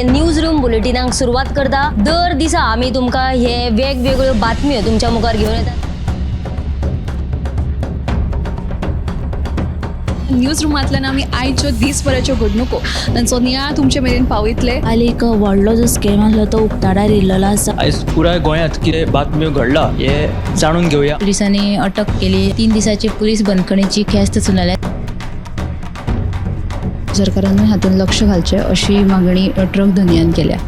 News room बुलेटिनाक सुरवात करता. दर दिसा आमी तुमकां हे वेगवेगळ्यो बातम्यो तुमच्या मुखार घेवन येतात. न्यूज रुमांतल्यान आमी आयच्यो दीसभराच्यो घडणुको तांचो नियाळ तुमचे मेरेन पावयतले. काल एक व्हडलो जो स्कॅम आसलो तो उक्ताडार येयल्लो आसा. आयज पुराय गोंयांत कितें बातम्यो घडला हे जाणून घेवया. पोलिसांनी अटक केली. 3 दिसाची पोलीस बंदखणीची ख्यास्त सुनावल्या. सरकारानूय हातूंत लक्ष घालचें अशी मागणी ट्रक धनयान केल्या.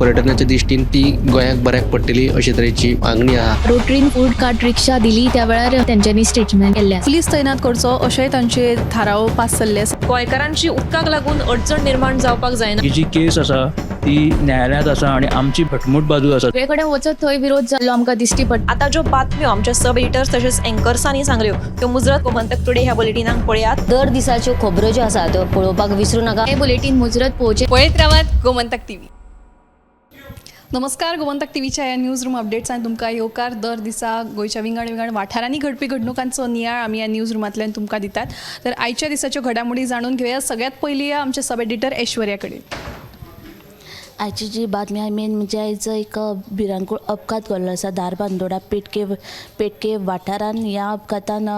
पर्यटनाच्या दृश्टीन ती गोंयाक बऱ्याक पडटली अशे तरेची मागणी आहा. रोटरीन फूड कार्ट रिक्षा दिली त्या वेळार तेंच्यांनी स्टेटमेंट केल्लें आसा. पुलीस तैनात करचो अशेंय तांचे थाराव पास जाल्ले आसा. गोंयकारांची उदकाक लागून अडचण निर्माण जावपाक जायना. ही जी केस आसा ती न्यायालयांत आसा आनी आमची घटमूट बाजू आसा. सगळे कडेन वचत थंय विरोध जाल्लो आमकां दिश्टी पडटा. आतां ज्यो बातम्यो आमच्या सब एडिटर्स तशेंच एंकर्सांनी सांगल्यो त्यो मुजरत गोमंतक टुडे ह्या बुलेटिनाक पळयात. दर दिसाच्यो खबरो ज्यो आसा त्यो पळोवपाक विसरू नाका. हें बुलेटीन मुजरत पळोवचें. पळयत रावात गोमंतक टीव्ही. नमस्कार, गोमंतक टीव्हीच्या ह्या न्यूज रूम अपडेट्सान तुमकां येवकार. दर दिसा गोंयच्या विंगड विंगड वाठारांनी घडपी घडणुकांचो नियाळ आमी ह्या न्यूज रुमांतल्यान तुमकां दितात. तर आयच्या दिसाच्यो घडामोडी जाणून घेवया. सगळ्यात पयलीं या आमच्या सब एडिटर ऐश्वर्या कडेन. आयची जी बातमी आहा मेन म्हणजे आयज एक भिरांकूळ अपघात घडलो आसा धारबांदोडा पेटके पेटके वाठारान. ह्या अपघातान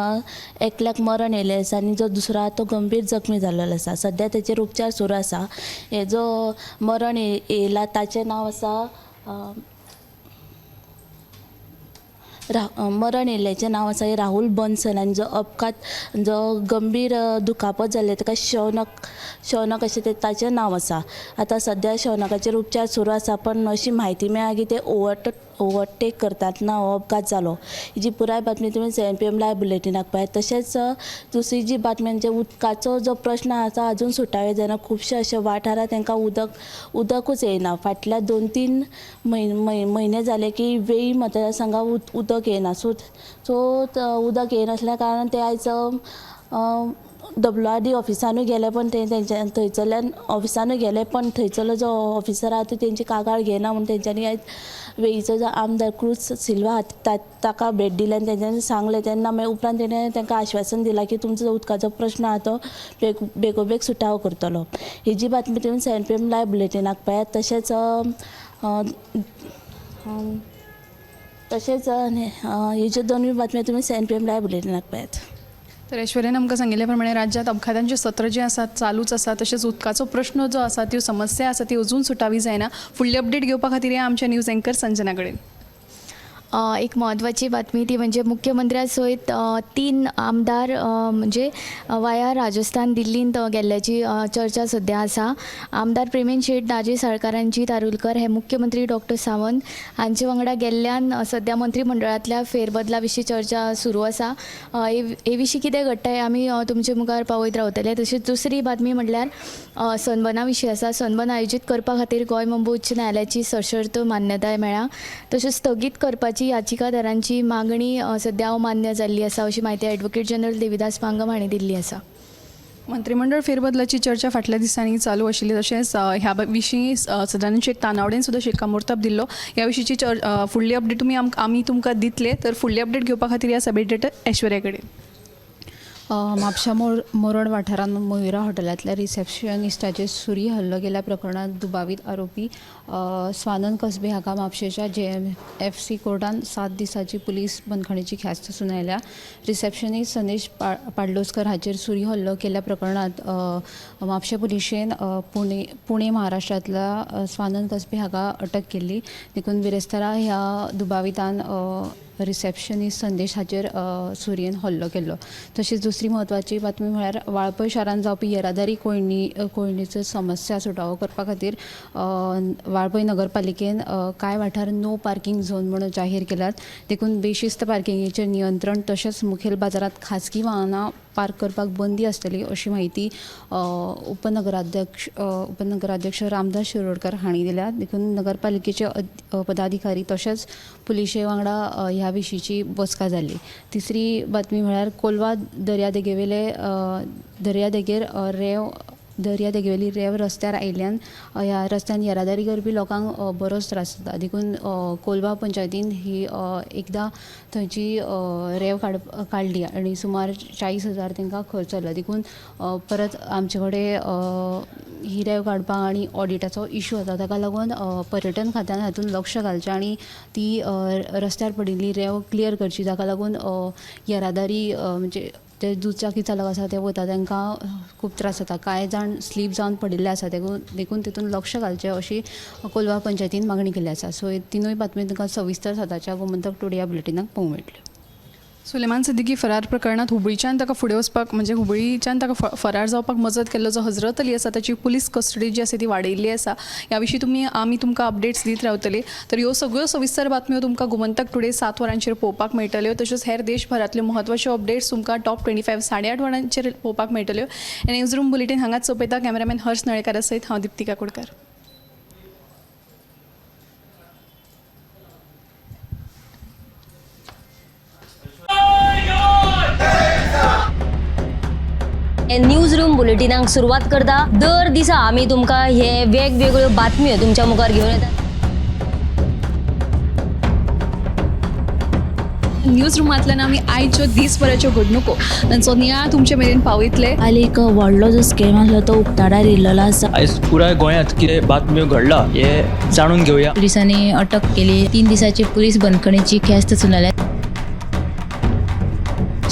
एकल्याक मरण येयलें आसा आनी जो दुसरो आहा तो गंभीर जखमी जाल्लो आसा. सद्या तेचेर उपचार सुरू आसा. हे जो मरण येयला ताचें नांव आसा मरण येयल्ल्याचें नांव आसा राहुल बन्सल आनी जो अपघात जो गंभीर दुखापत जाल्ले ताका शौनक शौनक अशें तें ताचें नांव आसा. आतां सद्या शौनकाचेर उपचार सुरू आसा, पण अशी म्हायती मेळ्ळा की ते ओवरटेक करतना हो अपघात जालो. ही जी पुराय बातमी तुमी 7 PM live बुलेटिनाक पळयात. तशेंच दुसरी जी बातमी म्हणजे उदकाचो जो प्रश्न आसा अजून सुटावे जायना. खुबशे अशे वाठार आहा तांकां उदकूच येयना. फाटल्या 2-3 म्हयने जाले की वेळी मतदारसंघात उदक येयना. सो सो उदक येयनासल्या कारणान ते आयज WRD ऑफिसानूय गेले, पण ते तेंच्या थंयसरल्यान ऑफिसानूय गेले, पण थंयसरलो जो ऑफिसर आहा तो तेंची कागाळ घेयना म्हूण तेंच्यांनी आयज वेळीचो जो आमदार क्रूज सिल्वा आहा ताका भेट दिली आनी तेंच्यांनी सांगलें. तेन्ना मागीर उपरांत तेणें तांकां आश्वासन दिलां की तुमचो जो उदकाचो प्रश्न आहा तो बेगोबेग सुटावो करतलो. ही जी बातमी तुमी 7 PM live बुलेटिनाक पळयात. तशेंच तशेंच ह्यो ज्यो दोनूय बातम्यो तुमी 7 PM live बुलेटिनाक पळयात. तर ऐश्वर्यान आमकां सांगिल्ले प्रमाणे राज्यांत अपघातांचे सत्र जें आसा चालूच आसा. तशेंच उदकाचो प्रश्न जो आसा, त्यो समस्या आसा ती अजून सुटावी जायना. फुडली अपडेट घेवपा खातीर या आमच्या न्यूज एंकर संजना कडेन. एक म्हत्वाची बातमी ती म्हणजे मुख्यमंत्र्या सयत 3 आमदार म्हणजे वाया राजस्थान दिल्लींत गेल्ल्याची चर्चा सद्या आसा. आमदार प्रेमेन शेट, दाजी साळकारांची तारुलकर हे मुख्यमंत्री डॉक्टर सावंत हांचे वांगडा गेल्ल्यान सद्या मंत्रीमंडळांतल्या फेरबदला विशीं चर्चा सुरू आसा. हे विशीं कितें घडटा हें आमी तुमचे मुखार पावयत रावतले. तशीच दुसरी बातमी म्हणल्यार सनबर्ना विशीं आसा. सनबर्न आयोजीत करपा खातीर गोंय मुंबय उच्च न्यायालयाची सशर्त मान्यताय मेळ्ळ्या. तशेंच स्थगीत करपाची याचिकादारांची मागणी सद्या अमान्य जाल्ली आसा अशी म्हायती एडवोकेट जनरल देविदास पांगम हांणी दिल्ली आसा. मंत्रिमंडळ फेरबदलाची चर्चा फाटल्या दिसांनी चालू आशिल्ली. तशेंच ह्या विशीं सदानंद शेट तानावडेन सुद्दां शिक्कामोर्तब दिल्लो. ह्या विशींची फुडली अपडेट तुमी आमी तुमकां दितले. तर फुडली अपडेट घेवपा खातीर ह्या सब एडिटर ऐश्वर्या कडेन. म्हापशा मोरड वाठारांत मयुरा हॉटेलांतल्या रिसेप्शनिस्टाचेर सुरी हल्लो केल्या प्रकरणांत दुबावीत आरोपी स्वानंद कसबे हाका म्हापशेच्या JMFC कोर्टान 7 दिसांची पुलीस बंदखणीची ख्यास्त सुनायल्या. रिसेप्शनिस्ट संदेश पाडलोस्कर हाचेर सुरी हल्लो केल्या प्रकरणांत म्हापशे पुलिशेन पुणे महाराष्ट्रांतल्या स्वानंद कसबे हाका अटक केल्ली. देखून बिरेस्तारा ह्या दुबावितान रिसेप्शनिस्ट संदेश हाचेर सुरयेन हल्लो केल्लो. तशीच दुसरी म्हत्वाची बातमी म्हळ्यार वाळपय शारांत जावपी येरादारी कोंयडीचो समस्या सुटावो करपा खातीर वाळपय नगरपालिकेन कांय वाठार नो पार्किंग झोन म्हणून जाहीर केल्यात. देखून बेशिस्त पार्किंगेचेर नियंत्रण तशेंच मुखेल बाजारांत खाजगी वाहनां पार्क करपाक बंदी आसतली अशी म्हायती उपनगराध्यक्ष रामदास शिरोडकर हांणी दिल्या. देखून नगरपालिकेचे पदाधिकारी तशेंच पुलिशे वांगडा ह्या विशींची बसका जाल्ली. तिसरी बातमी म्हळ्यार कोलवा दर्यादेगेर रेंव दर्यादेगेवेली रेंव रस्त्यार आयिल्ल्यान ह्या रस्त्यान येरादारी करपी लोकांक बरोच त्रास जाता. देखून कोलवा पंचायतीन ही एकदां थंयची रेंव काडली आनी सुमार 40,000 तांकां खर्च जालो. देखून परत आमचे कडेन ही रेंव काडपाक आनी ऑडिटाचो इशू जाता, ताका लागून पर्यटन खात्यान हातूंत लक्ष घालचें आनी ती रस्त्यार पडिल्ली रेंव क्लियर करची, जाका लागून येरादारी म्हणजे ते दुचाकी चालक आसा ते वता तांकां खूब त्रास जाता. कांय जाण स्लीप जावन पडिल्ले आसा, देखून तितून लक्ष घालचें अशी कोलवा पंचायतीन मागणी केल्ली आसा. सो तिनूय बातमी तुमकां सविस्तर 7च्या गोमंतक टुडे ह्या बुलेटिनाक पळोवंक मेळटल्यो. सुलेमान सिद्दीकी फरार प्रकरणात हुबळीच्यान ताका फुडें वचपाक म्हणजे हुबळीच्यान ताका फरार जावपाक मजत केल्लो जो हजरत अली आसा ताची पुलीस कस्टडी जी आसा ती वाडयल्ली आसा. ह्या विशीं आमी तुमकां अपडेट्स दीत रावतले. तर ह्यो सगळ्यो सविस्तर बातम्यो तुमकां गोमंतक टुडे 7 वरांचेर पळोवपाक मेळटल्यो. तश्योच हेर देशभरांतल्यो म्हत्वाच्यो अपडेट्स तुमकां टॉप 25 8:30 वरांचेर पळोवपाक मेळटल्यो. न्यूज रूम बुलेटीन हांगाच सोंपयता. कॅमेरामॅन हर्ष नळेकारा सयत हांव दीप्ती काकोडकर. न्यूज रूम बुलेटिनाक सुरवात करता. दर दिसा आमी तुमकां हे वेगवेगळ्यो बातम्यो तुमच्या मुखार घेवन येतात. न्यूज रुमांतल्यान आमी आयच्यो दीसभराच्यो घडणुको तांचो नियाळ तुमचे मेरेन पावयतले. आनी एक व्हडलो जो स्कॅम आसलो तो उक्ताडार येयल्लो आसा. आयज पुराय गोंयांत कितें बातम्यो घडला हे जाणून घेवया. पोलिसांनी अटक केली. 3 दिसाची पोलीस बंदखणीची ख्यास्त सुनावल्या.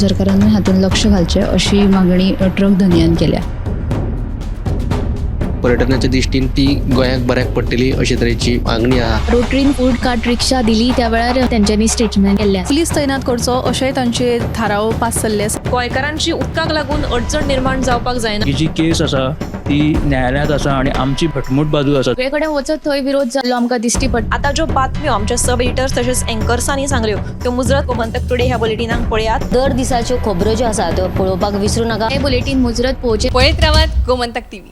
सरकारानूय हातूंत लक्ष घालचें अशी मागणी ट्रक धनयान केल्या. पर्यटनाच्या दृश्टीन ती गोंयाक बऱ्याक पडटली अशे तरेची मागणी आहा. रोटरीन फूड कार्ट रिक्षा दिली त्या वेळार तेंच्यांनी स्टेटमेंट केल्लें आसा. पुलीस तैनात करचो अशेंय तांचे थाराव पास जाल्ले आसा. गोंयकारांची उदकाक लागून अडचण निर्माण जावपाक जायना. ही जी केस आसा ती न्यायालयांत आसा आनी आमची घटमूट बाजू आसा. सगळे कडेन वचत थंय विरोध जाल्लो आमकां दिश्टी पडटा. आतां ज्यो बातम्यो आमच्या सब एडिटर्स तशेंच एंकर्सांनी सांगल्यो त्यो मुजरत गोमंतक टुडे ह्या बुलेटिनाक पळयात. दर दिसाच्यो खबरो ज्यो आसा त्यो पळोवपाक विसरू नाका. हे बुलेटीन मुजरत पळोवचें. पळयत रावात गोमंतक टीव्ही.